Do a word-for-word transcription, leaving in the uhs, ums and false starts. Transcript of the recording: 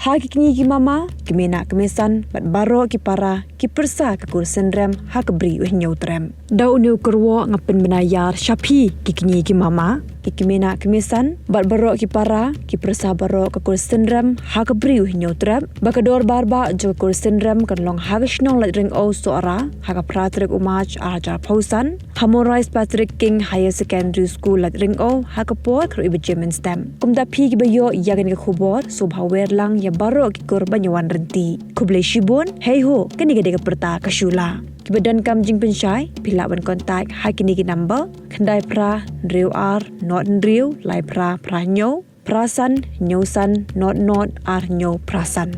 Ha ki kñi ki mama, ki kmie kmie san bad baroh ki para ki pyrsa ka kur synrem ha ka Bri u Hynñiewtrep. Da une u kyrwoh nga pynbna ïar sha phi ki kñi ki mama, ki kmie kmie san bad baroh ki para ki pyrsa baroh ka kur synrem ha ka Bri u Hynñiewtrep, ba ka dorbar bah jong ka kur synrem kan long ha ka shnong Laitryng'ew Sohra ha ka phra tarik u March ar hajar phew san ha Maulana Patrick King Higher Secondary School, Laitryng'ew, ha ka por khatwei baje mynstep. Kumta phi kiba ïoh ïa kane ka khubor, sngewbha wer lang ïa baroh ki kur ban ïa wan ryntih. Khublei shibun. Hei ho, kane ka dei ka pyrta ka shula. Kiba donkam jingpynshai, phi lah ban contact ha kine ki number: khyndai phra hynriew ar nod hynriew lai phra phra hynñiew, phra san hynñiew san nod nod ar hynñiew phra san.